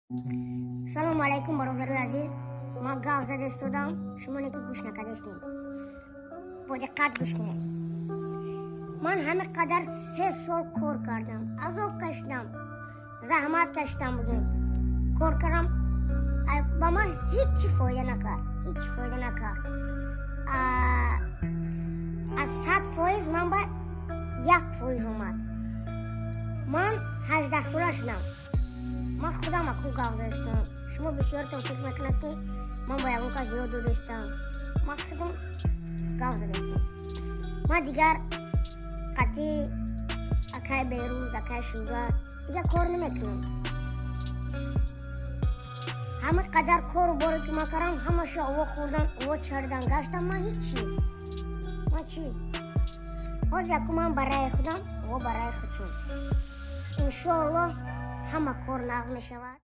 Салому алайкум, бародарои азиз. Ман гап зада истодам, шумо не ки гӯш накардастем, бо диққат гӯш кунед. Ман ҳамин қадар 3 сол кор кардам, азоб кашидам, заҳмат кашидам, бугем, кор кардам, ба ман ҳеҷ фоида накард, ҳеҷ фоида накард. Аз 100% ман ба 1% омад. Ман 18сола шудам. Ман худам аку гап застам. Шумо бисёртон фикр мекунад, ки ман ба ягон кас ёд додастам. Ман худам гап задастам. Ман дигар қатъи акай Берӯз, акай Шӯҳрат дигар кор намекунам. Ҳамин қадар кору боре ки ман кардам, ҳамаша ово хӯрдан, ово чардан гаштам. Ман ҳичи, ман чӣ? Ҳозир яку ман ба раи худам, ово ба раи худшон. Иншоаллоҳ, ҳама кор нағз мешавад.